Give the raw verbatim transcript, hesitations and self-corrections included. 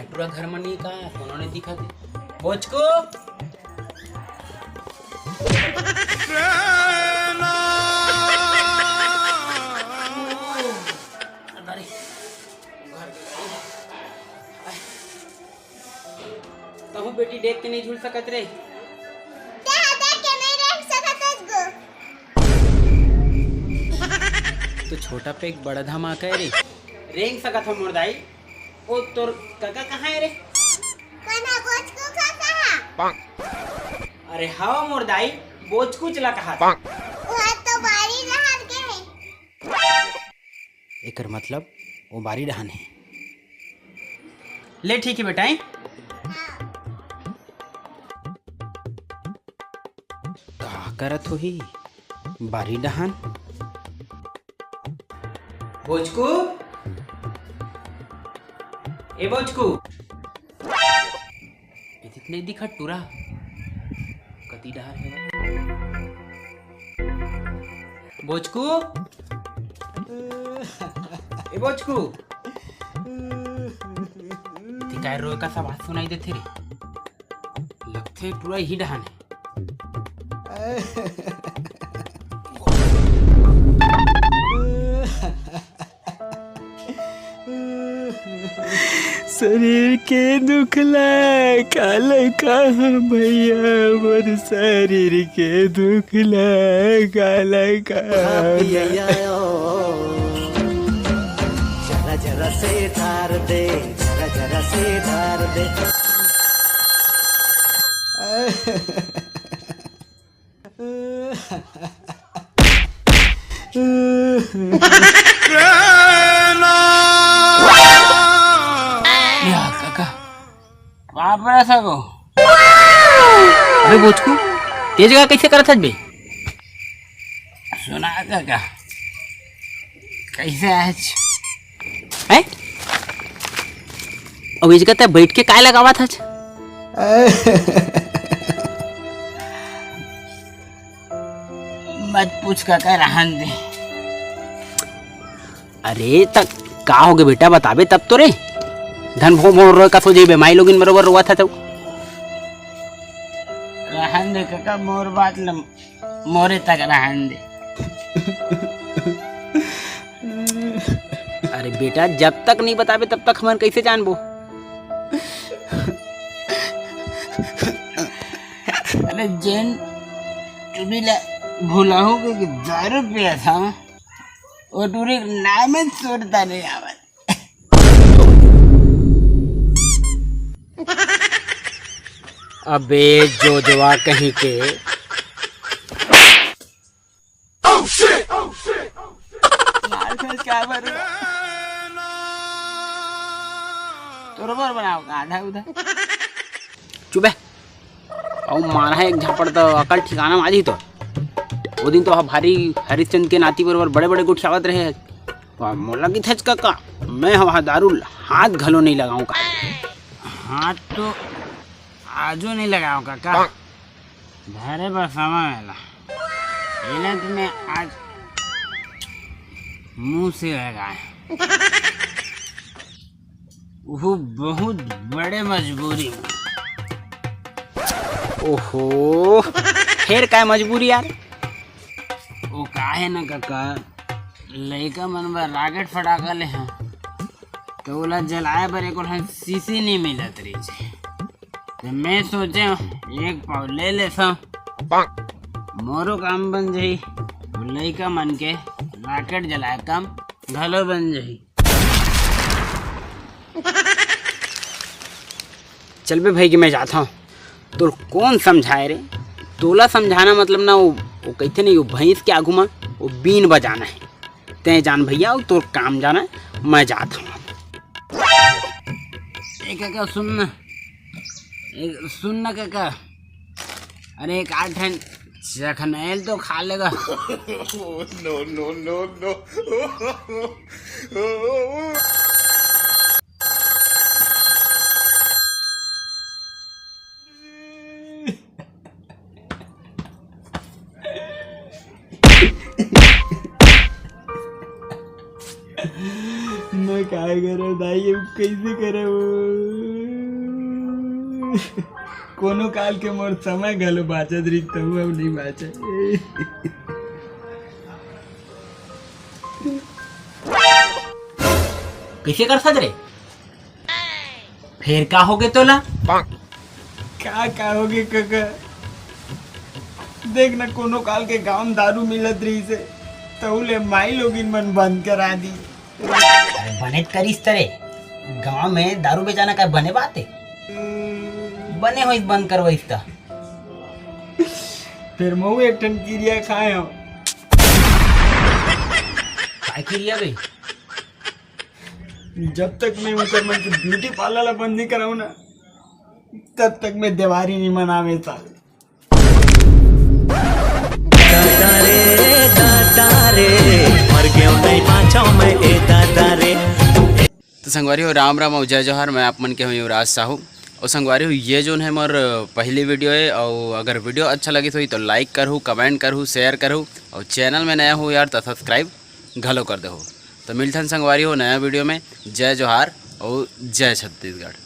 टूरा घर म नहीं का, कोनो नहीं दिखत हे। बोचकू। अरे, घर गई। तहूँ बेटी देख के नहीं झूल सकत रे। तेहा देख के नहीं रेंग सकत हस गो। तो छोटा पे एक बड़ा धमाका है रे। रेंग सकत हो मोर दाई। ओ तोर कका कहाँ है रे? कोन हा बोचकू कका हा? अरे हव मोर दाई, बोचकूच ला कहा। वो तो बारी रहर के है। एकर मतलब वो बारी डहान हे। ले ठीक हे बेटा, हैं? का करत होही बारी डहान? बोचकू, ए बोचकू, एतित नहीं दिखत टूरा, कति डहार हे? बोचकू, ए बोचकू, एती काय रोए का आवाज सुनाई देथे रे? लगथे टूरा ही डहान हे। शरीर के दुख ला काला कहा भैया, मोर शरीर के दुख ला काला कहा। जरा जरा से डार दे, जरा जरा से डार दे। या काका, बाप रे सगो। अबे बोचकू, तेज का कैसे करत हस बे? सुना काका, कैसे आज? हैं? अब इस कते बैठ के काय लगावत हस? मत पूछ काका, रहन दे। अरे त का होगे बेटा, बताबे तब तो रे। धन भो मोर रोए का सो जइबे, माई लोगिन बरोबर रोवत हे तो। रहन दे काका, मोर बात ल मोरे तक रहन दे। अरे बेटा, जब तक नहीं बताबे तब तक हमन कैसे जानबो? अरे जेन टूरी ला भुलाहूं के दारू पिया था, वो टूरी नाम में सुरता नहीं आवत। अबे जोजवा कहीं के। मार खास क्या बर? तोर बर बनाओ, आधा उधा। चुप है। अउ मारा है एक झापड़ त अकल ठिकाना म आ जही तो। वो दिन तो हा भारी हरिश्चंद के नाती बरोबर बड़े-बड़े गोठियावत रहे। पर मोला किथच कका, मैं हा दारू ल हाथ घलो नहीं लगाऊं का। हाथ तो आजो नहीं लगाओ काका। धरे बर समय मेला। एला तो मैं आज मुंह से लगाए। वो बहुत बड़े मजबूरी में। ओहो, फेर काय मजबूरी यार? वो का है ना काका, लइका मन बर राकेट फटाका ले हैं, तो ओला जलाए बर एको ठन शीशी नहीं मिलत रहिस। तो मैं सोचे एक पाव ले लेथव, मोरो काम बन जाही, वो लइका मन के राकेट जलाए काम घलो बन जाही। चल बे भाई कि मैं जात हंव। तोर कौन समझाए रे? तोला समझाना मतलब ना वो, वो कहिथे नहीं, वो भैंस के आगू म वो बीन बजाना है। तैं जान भैया, वो तोर काम जाना है, मैं जात हंव। ए काका सुन ना, ए, सुन ना काका, अरे एक आध ठन चखनैल तो खा लेगा। No, no, no, no। मैं काय करंव दाई, अब कैसे करंव? कोनो काल के मोर समय घलो बाचत रहिस, तहु अब नइ बाचय। कइसे करथस रे? फेर का होगे तोला? का, का होगे कका? देख ना, कोनो काल के गांव म दारू मिलत रहिस हे, तहु ले माईलोगिन मन बंद करा दिस। अरे बने त करिस त रे, गांव में दारू बेचाना का बने बात हे? बने होइस बंद करवाइस त। फेर महू एक ठन किरिया खाए हंव। काय किरिया बे? जब तक मैं उंकर मन के ब्यूटी पार्लर ला बंद नइ कराहूं ना, तब तक मैं देवारी नइ मनावंव साले। दादा रे, दादा रे, मर गयो नहीं बाँचो मैं, ए दादा रे। तो संगवारी हो, राम राम अउ जय जोहार। मैं आप मन के हूँ युवराज साहू। और संगवारी हो, ये जोन है मोर पहली वीडियो है, और अगर वीडियो अच्छा लगिस होही तो लाइक करहू, कमेंट करहू, शेयर करहू, और चैनल में नया हो यार तो सब्सक्राइब घलो कर देहू। तो मिलथन संगवारी हो नया वीडियो में। जय जोहार और जय छत्तीसगढ़।